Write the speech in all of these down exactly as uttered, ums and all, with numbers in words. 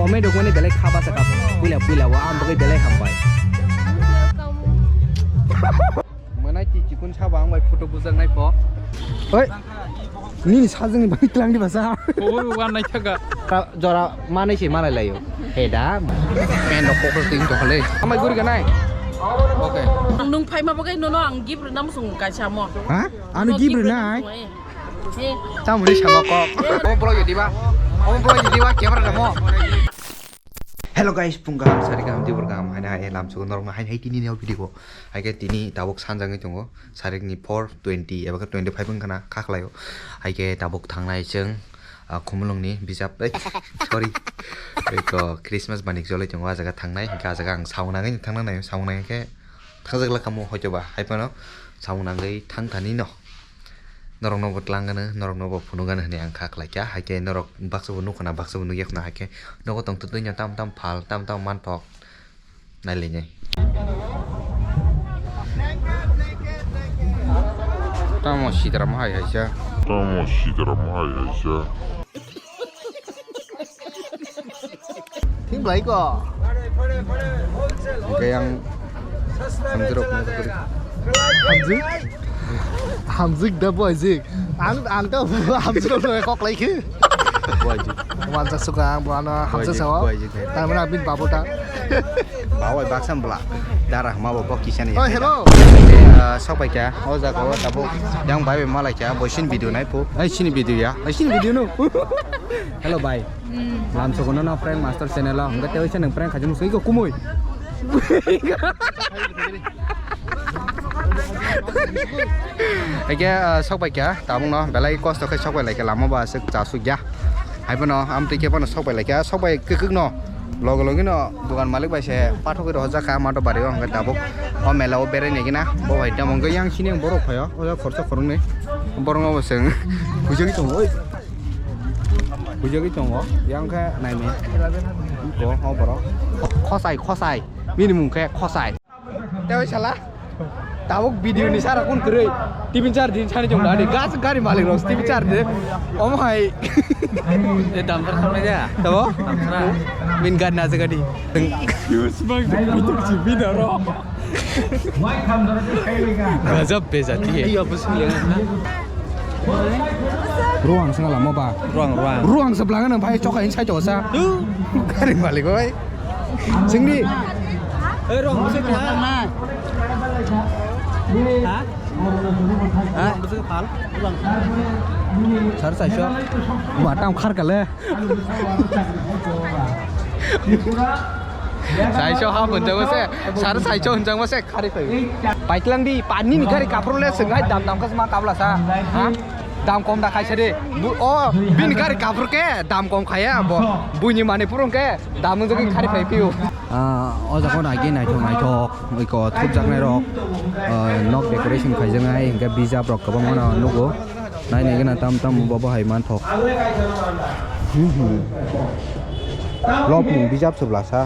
Comment rok mani belai kha basa kha. Puila puila wa ang bagwi belai hambai. Manai ti chikun sabo ang bai photo bujaknai pho. Oi. Nini sajwngni bagwi tlang di basa. Oro wa nai thaga. Jora manai se malai layo. He da. Pen rok kokro ting to khale. Amai guri ganai. Okay. Nung phai ma bagwi nono ang gift rwna musung kaisa mo. Ha? Ano gift rwnai? He. Tamoni sama kok. Omo vlog diba? Omo vlog diba? Camera damo. Hello guys, phung kaham, sari kaham, tibur kaham, haina hai lam sugo norok no hai hai tini neo video. Hai ke tini tabuk sanjangwi tongo, sarik ni four twenty eba ke twenty five wngkha na khaklaio. Hai ke tabuk thangnai chwng, ah, Khumulwng ni bijap, eh, sorry. Eko Christmas banik jolai tongo, ah jaga thangnai, hingke ah jaga ang samung nangwi thangnai, samung nangwi khe thangjakla kamo hoitoba, hai phano samung nangwi thang thani no. Norokno bo tlang gano, norokno bo phunuk gano hinui ang kha khlai kha, hai khe norok baksa bo nukho na, baksa bo nukya khwna, hai khe nogo tong twtwi no tam tam phal, tam tam manthok nai le nai. Tamo sitram hai hai sa. Tamo sitram hai hai sa. Thing belai ko. Hingke yang hamjwk. Hamjwk? Hamjwk da boy jik. Ang, ang to hamjwk rok kok lai khe. Boy jik. Wansa suka ang bo ano hamsa sawa. Boy jik, boy jik. Tar mane abin babu ta. Bawai baksa bla. Dara hama bo bok kisani. Oh, hello. Eh, sok pai kya. O jaga o tabuk. Yang bai bai malai kya. Boy sin video nai pu. Ai sini video ya. Ai sini video no. Hello bai. Hmm. Lam sokono no prank master channel o. Hingke tewi se nang prank khajim sui ko kumui. Hingke, eh, sok pai kya. Tabuk no belai kosto khe sok pai lai khe lama ba aswk cha suk ya. Hai phano amtwi khe phano sok bai lai kha, sok bai kwkhwk no loge loge no dogan malik bai se pathogwi rohorjak kha mato bari o, hwnkhe tabuk o mela o berai nai gina bo bai tamo hwnkhe yang sini borok phaio o jaga khorsa khoroknwi borok no bo chwng huijagwi tongo oi huijagwi tongo yang khe naimai ko o borok khosai khosai bini mung khe khosai. Tei sala. Tabuk video ni sara kun kwrwi. Tibin char din sani jong dadi. Gas gari malik rok tibin char de. Omo hai. E damsar khamnai da? Tabo? Damsar. Min gari na jaga di. Gajab bejati hai. Iya, bus ni. Ruang sengala mo ba? Ruang, ruang. Ruang sebelah kan, bhai, chokha in sai chosa. Gari malik oi. Singdi. Eh, rong bwswk phal. Ha? Ha? Bwswk phal. Sar saiso. Ba tam khar kale. Saiso ha hwnjak bwse. Sar saiso hwnjak bwse khari phai. Paitlang di pani ni gari kapro le swngai dam dam khasma kabla sa. Ha? Dam kom da khaisa de. Bu-, o, bini gari kaphur khe dam kom khaya bo. Buini mani purung khe dam wng jagwi khari phai phio. Ah, o jaga nai khe naithok naithok, iko thupjaknai rok, ah, nok decoration khaijaknai, hinkhe bijap rok kwbangma no nugo. Nainai gana tam tam bo bo hai manthok. Hmm, hmm. Lobmung bijap se bwlasa.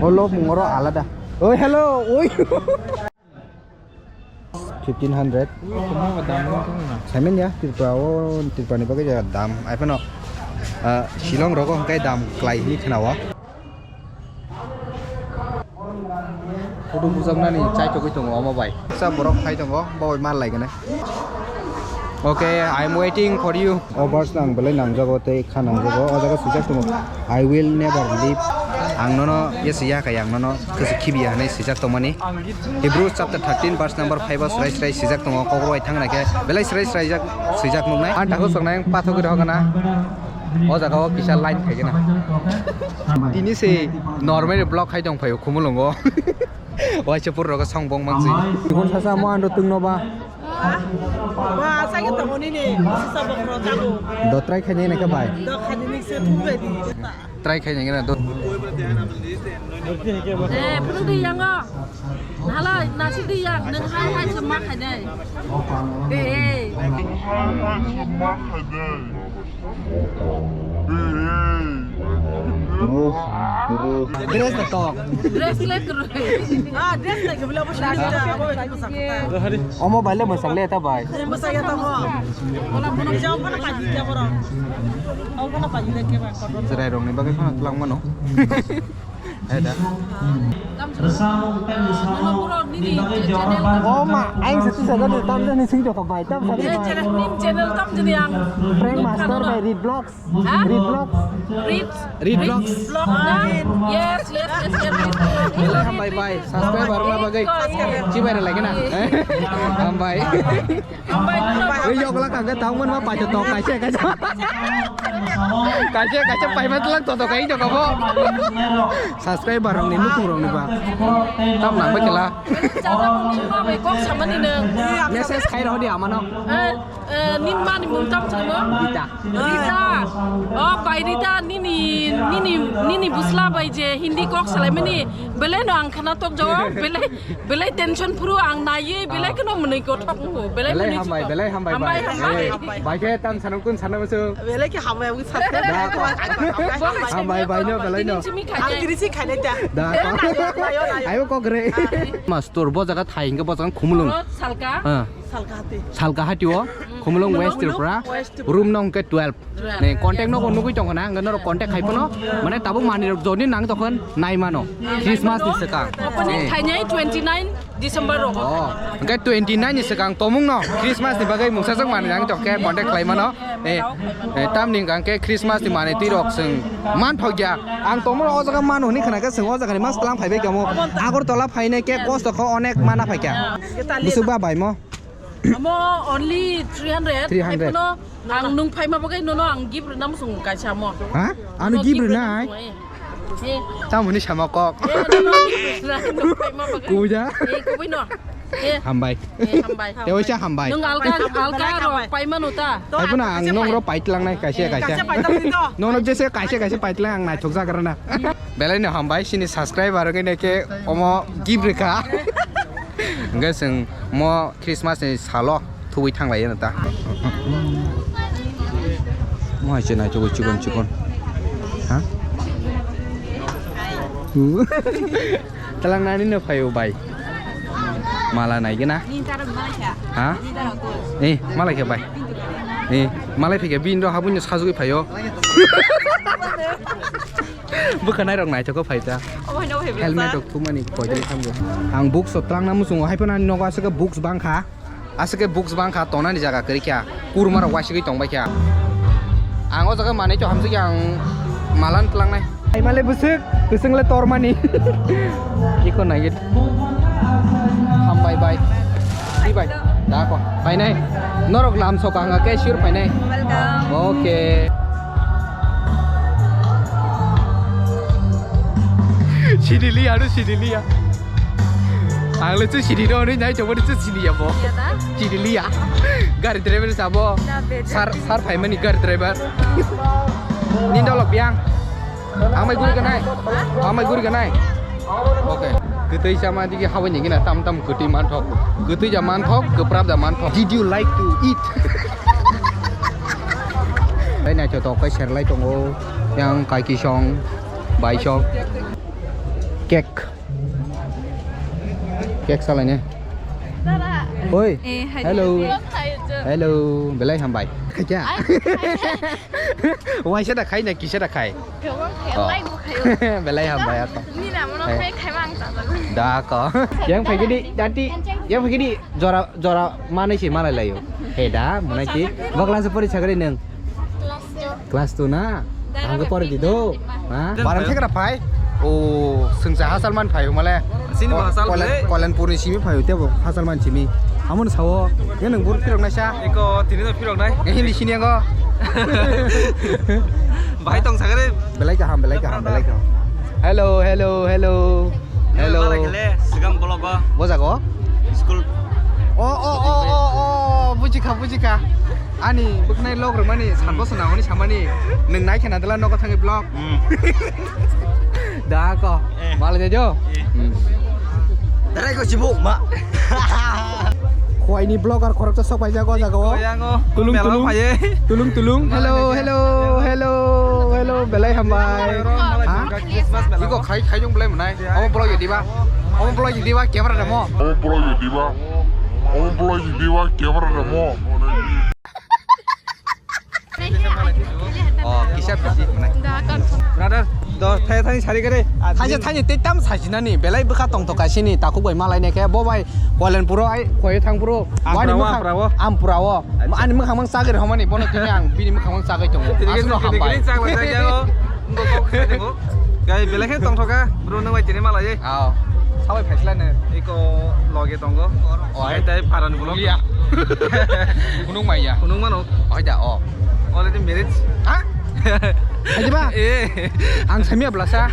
O lobmung oro alada. Oi, hello. Oi. Fifteen hundred. Ui, kwbangma dam wng thangna. Simon ya, Tripura o, Tripura ni bagwi ya dam. Ai phano, ah, Shillong rogo hwnkhe dam klai hwnwi khna o. Photo bujamnani chai togwi tongo omo bai. Sa borok phai tongo, bo bai mal lai gane. Okay, I am waiting for you. O verse nang belai nangjago tei kha nangjago. O jaga swijak tongo, "I will never leave." Ang nono yesi ya kha, ang nono kwchwk khibiya hinwi swijak tongmani. Hebrews chapter thirteen verse number five o srai srai swijak tongo, kok rwbai thangna khe belai srai srai jak swijak nuknai. Ang takhuk choknai ang pathogwi rw gana. O jaga o kisa line khaigena. Tini se normal block khai tong phaio Khumulwngo. Waisa pur rogo song bong mansi. Ibon sasa mo ando tungno ba. Ba, sa ke tamo ni ne, sa bokro tago. Do try khainai na khe bai. Do khani ni se thum bai di. Try khainai na do. Eh, punu di yango. Nala, nasi di yang, neng hai hai se ma khainai. Eh, eh. Dress na to. Dress le kwrwi. Ah, dress le kwrwi, obo sari ta. Omo bai le mwsang le ta bai. Mwsang ya ta mo. Ola bono jao bono paji kya boro. Au bono paji de ke ba kotor. Chwrai rok ni bagwi phano twlang mano. Ada. Oh ma, aing satu saja ni tam jani sing joko bai tam sari bai. Channel tam jani ang. Prank Master by Read Vlogs. Ha? Read Vlogs. Read. Read Vlogs. Vlog na? Yes, yes, yes, yes, yes. Belai hambai bai. Subscriber na bagai. Chibai lagi na. Hambai. Hambai. Wei yok la kangga taung man ma pajo to kaise kaise. Kaise kaise pai ma tlang to to kai joko bo. Subscriber rong ni nutung rong ni ba. Tam nang ba kela. Channel ni ma bai kok samani nang. Message khai rodi amano. Eh, eh, nin mani mung tam chimo? Rita. Rita. Oh, bai Rita, nini, nini, nini busla bai je Hindi kok salaimani. Belai no ang khana tok jawa, belai, belai tension phuru ang naiye, belai keno mwnwi kothok ngo, belai mwnwi hambai, belai hambai, hambai, hambai. Bai khe tam sanam kun sanam su. Belai khe hambai ang sa. Hambai bai no, belai no. Ang kiri si khainai ta. Da. Ayo kok re. Master bo jaga thai hingke bo jaga khumulung. Salka. Salka hati. Salka hati o. Khumulung West Tripura. Room no hingke twelve. Ne contact no nugui tong na ang norok contact khai pono. Mane tabuk mani rok joni nang tokon nai mano. Christmas ni sekang. Opening thainai twenty nine December rogo. Oh, hingke twenty nine ni sekang tomung no Christmas ni bagwi mungsa jok mani nang tokke contact khai mano. Eh, eh, tamni hingke Christmas ni mani twi rok seng man thok ya. Ang tomung o jaga mano hini khana ke seng o jaga ni mas tlang phai bai kamo. Agartala phainai ke kosto kho onek mana phai kya. Busuk ba bai mo. Amo only three hundred. Three hundred. Hai phano ang nung phaima bagwi nono ang gift rwna muchung kaisa amo. Ha? Ano gift rwnai? Eh. Tamoni sama kok. Eh, nono gift rwna nung phaima bagwi. Kubuja? Eh, kubui no. Eh. Hambai. Eh, hambai. Te oisa hambai. Nung alga, alga rok paimano ta? Hai phano ang nong ro paitlangnai kaisa kaisa. Kaisa paitlang di to. Nono jese kaisa kaisa paitlang ang naithok jagrana. Belai no hambai sini subscriber rok ne ke omo gift rwkha. Hingke chwng mo Christmas ni salo thubui thanglaiyano ta. Mo hai se naithogwi chikon chikon. Ha? Talang nani no phaio bai. Mala naigena. Ha? Eh, malaikha bai. Eh, malai phikha bini ro habuni sajugwi phaio. Bwkhanai rok naithok khe phaita. Omo hai no phaibla. Helmet rok thumani koidri thamgo. Ang book so twlangna muchungo hai phano ani nogo aswk books bangkha. Aswk books bangkha tonani jaga kwrwi kha. Kurma rok waisugwi tongbai kha. Ang o jaga manwi to hamjagwi ang malan twlangnai. Ai male bwswk, bwswk le tormani. Iko nai. Hambai bai. Di bai. Da ko. Bai nai. Norok lam sok ang ke sure pai nai. Welcome. Okay. Siniliya, aru siniliya. Ang le chu sini do ni nai chobori chu sini ya bo. Ya da? Sini liya. Gari driver sabo. Na be. Sar, sar phaimani gari driver. Ni dolok biang. Amai guri ganai. Amai guri ganai. Okay. Kwtwi sama digi habai ni gina tam tam kwtwi manthok. Kwtwi ja manthok, kwprap ja manthok. Did you like to eat? Lai nai chotok kai serlai tongo. Yang kai kisong, bai song. Cake. Cake salai ne. Oi. Eh, hai. Hello. Hello. Belai hambai. Khaikya? Waisa da khai na kisa da khai? Kebang khai, lai bo khai. Belai hambai ako. Ni na mono khai khai mang ta. Da ko. Yang phai gidi, dati. Yang phai gidi. Jora, jora manai si malai layo. He da, manai si. Bakla se pori sagari neng. Class two na? Ang pori di do. Ha? Barang thekra phai. O, sengsa hasal man phai male. Sini bahasa le. Kolenpur ni simi phai tebo hasal man simi. Amon sawo. Ye nang bur phirok na sa. Eko tini no phirok nai. Eh, hindi sini ngo. Bahai tong sagare. Belai kaham, belai kaham, belai kaham. Hello, hello, hello. Hello. Mala kele, sigang bolok o. Bo jago? School. O, o, o, o, o, bujikha, bujikha. Ani buknai log rwmani, sat bosor nangoni samani. Nwng nai khena dala nogo thangwi vlog. Hmm. Da ko. Eh. Mala jajo? Eh. Hmm. Darai ko sibuk ma. Khwai ni vlogger khoroksa sok paijak o jaga o. Koyango. Tulung, mela tulung. Phaye. Tulung, tulung. Hello, hello, hello, hello. Belai hambai. Ha? Iko khai, khai jong belai mwnai. Omo vlog ya diba? Omo vlog ya diba? Camera remo. Omo vlog ya diba? Omo vlog ya diba? Camera remo. Oh, kisa busy mwnai. Brother, do thai thai sari kare. Thai thai te tam sajinani belai bwkha tongthok kaisini takhuk bai malai ne khe bo bai Koilanpuro ai khoi thang puro. Ampura o, Ampura o. Ani mwkhang mang chagri homani bono tini ang bini mwkhang mang chagri tongo. Asno hambai. Gai belai khe tongthoka bro nang bai tini malai. Aw. Sabai phaisla ne. Iko loge tongo. Oi. Ai tai paran bulo. Iya. Kunung maya. Kunung mano. Oi da o. Already married. Ha? Ajiba? Eh. Ang samia belasa.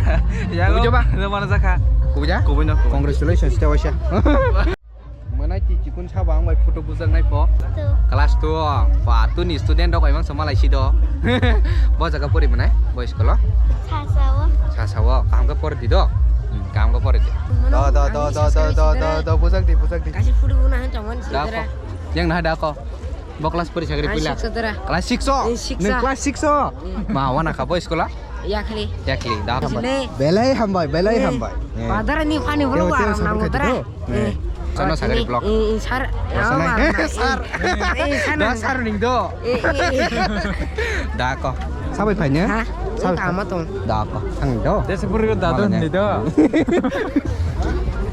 Ya. Kubuja ba? Mana jakha? Kubuja? Kubuino. Congratulations, Tewasha. Mwnai ti chikun sabo ang bai photo bujaknai pho. Two. Class two o. Pha, two ni student rok aimang sama lai si do. Bo jaga pori mwnai? Bo school o? Sasao. Sasao. Kaham khe pori di do. Hmm, kaham khe pori di. Do, do, do, do, do, do, do, do, bujak di, bujak di. Kasi photo buna han tongmani sidra. Yang nah da ko. Bo class pori sagri pila. Class six o. Class six o. Nung class six o. Ma wana kha bo school o? Yakli. Yakli. Da. Belai hambai, belai hambai. Padara ni pani bolo. Aram nang mudra. Chano sagari block. Sar. Sar. Da sar ning do. Da ko. Sabai phai ne? Sabai tama tong. Da ko. Thang do. Desa puri da do ni do.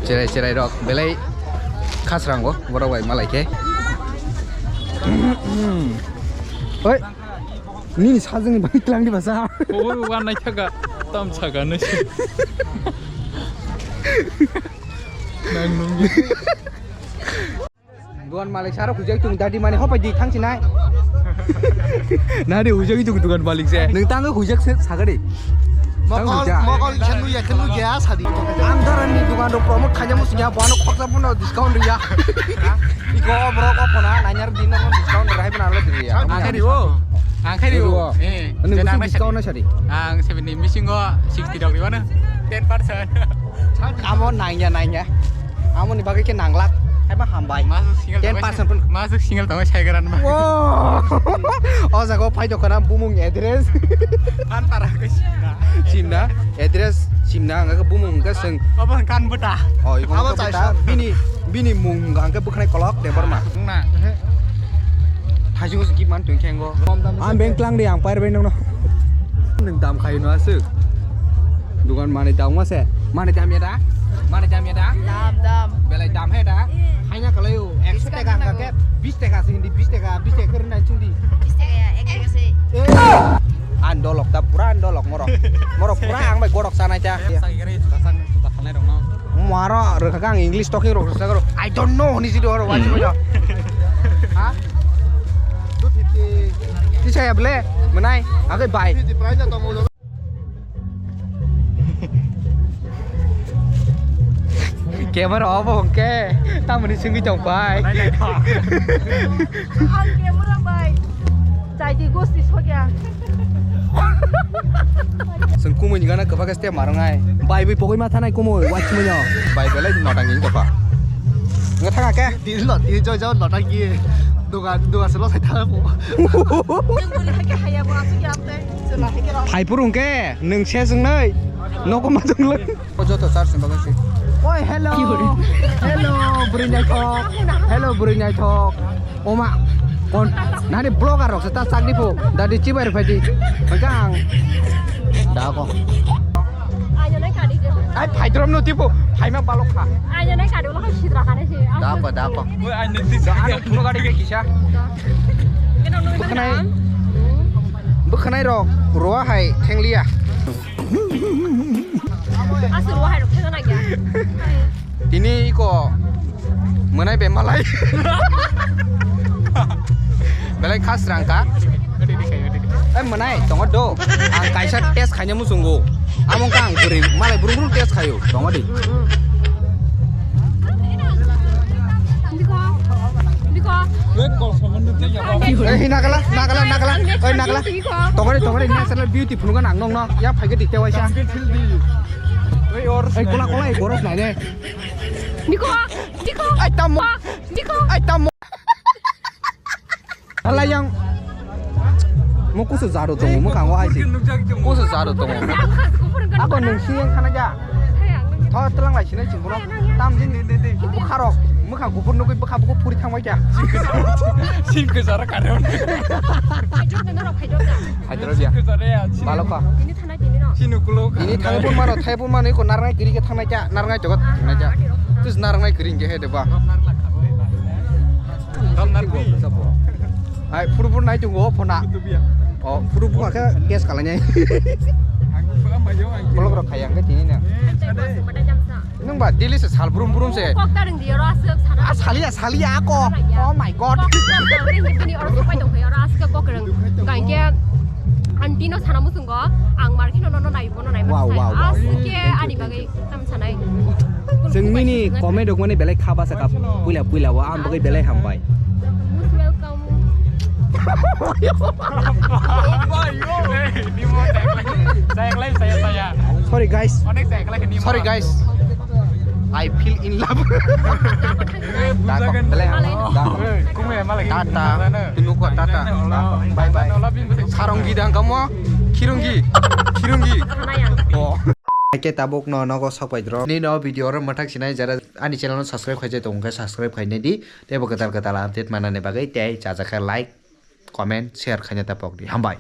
Cherai cherai rok belai khasrango borok bai malai khe. Oi. Nini sajwngni bagwi tlang di basa. Oi, wa nai thaga, tam thaga nai. Nang nungwi. Dugan malik saro hujai tung dadi mani hopai di thang sinai. Nadi hujai tung dugan malik se. Nung tang hujak se sagari. Mokol, mokol khennu ya, khennu ya sadi. Ang dorani dugan rok promote khaina musnya, bono khoksa bono discount ya. Iko borok o phone a nanyar din no discount rai bana le diya. Ang khairi o. Ang khairi o. Eh. Ani musi discount na sari. Ang seventy missing o sixty dok riwano. Ten percent. Amo nangya nangya. Amo ni bagwi khe nanglak. Haiba hambai. Masuk single. Ten percent pun. Masuk single tong sai garan ma. O jaga o phai dokana bumung address. An para ke sinna. Sinna. Address simna hwnka khe bumung hwnka swng. Obo hwnka ang bwta. Oh, iko abo hwnka bwta. Bini, bini mung hwnka hwnka bwkhanai kolok Debbarma. Wngna. Thaichuk se gift man tong khe ngo. Ang bank klang di ang pair bai nongno. Nwng dam khai no aswk. Dugan mani dam ma se. Mani dam ya da? Mani dam ya da? Dam, dam. Belai dam he da? Haina kalai o. Ekso taka hwnka khe bis taka se hindi bis taka, bis taka khe rwna chungdi. Bis taka ya, ek taka se. An dolok ta pura an dolok morok. Morok pura ang bai gorok sanai ta. Maro rwkha ang English talking rok rwkha. I don't know hwnwi si do oro wajib ya. Ha? Tisa ya ble mwnai agai bai. Camera off hwnkhe tamoni swngwi tong pai. Ang camera bai. Chai di gosti sokya. Sung kumui ni gana kwbak step marung ai. Bai bai pogoi ma thanai kumui wachmui no. Bai belai notang ni topha. Nga thanga ke? Di lo di jo jo notang ki. Duga duga se lo sai thang ko. Phai purung ke nung se sung nai. Noko ma tong lo. O joto charge ni bagwi se. Oi, hello. Hello, bwrwi naithok. Hello, bwrwi naithok. Oma, kon, nani blogger rok se ta chakni pho. Dadi chibai rw phaidi. Hwnkhe ang. Da ko. Ai, phaidrom no tipo. Phaima balok kha. Da ko, da ko. Ano phunukani ke kisa. Bwkhanai rok ruwa hai thengliya. Aswk ruwa hai rok thangna nangya. Tini iko mwnai be malai. Belai khas rang ka. Eh, mwnai tongo do. Ang kaisa test khaina muchungo. Amo kang bwrwi malai brum brum test khayo. Tongo di. Biko. Biko. Eh, nagala, nagala, nagala. Oi, nagala. Tongori, tongori, natural beauty phunukha nang nongno. Ya phaikhe dikte waisa. Ei, kola, kola, ei, boros nai de. Biko, biko. Ai, tamo. Biko. Ai, tamo. Hala yang. Mo kusu jaro tongo, mo kango aji. Kusu jaro tongo. Ako nung siyang khana ja. Tho tlang lai sinai ching bono. Tam jin di di di. Bukharok mukha gubur nugui bukha buku puri thangbai kya. Sin kwcharo kare. Hydro da. Balo kha. Ini thangna tini no. Sinu kulo. Ini thangna pun mano, thai pun mano, iko narngai kiri ke thangna kya, narngai jogot thangna kya. Tus narngai kiri ke he de ba. Ai, puru puru nai chungo phona. O, puru puru akhe case kalainai. Kolok rok khayang ke tini na. Nung ba daily se sal brum brum se. Kok ta ring di oro aswk sana. Ah, salia, salia ako. Oh my God. Kok ta ring di bini oro sopai tong khe oro aswk kok reng. Gain ke aunty no sana musungo. Ang market no no nai bono nai. Wow, wow, wow. Aswk ke ani bagwi. Chwng nini comment rok mani belai kha basa kha puila puila o ang bagwi belai hambai. Most welcome. Sorry guys. Sorry guys. I feel in love. Belai hambai. Tata. Tata. Bye bye. Saronggi dang kamo. Khirungi. Khirungi. Oh. Haikhe tabuk no nogo sok pai dro. Nini o video oro mwthak sinai jara ani channel no subscribe khaijak tong khe subscribe khainai di. Tei bo kwtal kwtal update manani bagwi tei chajakha like, comment, share khaina ta pok di. Hambai.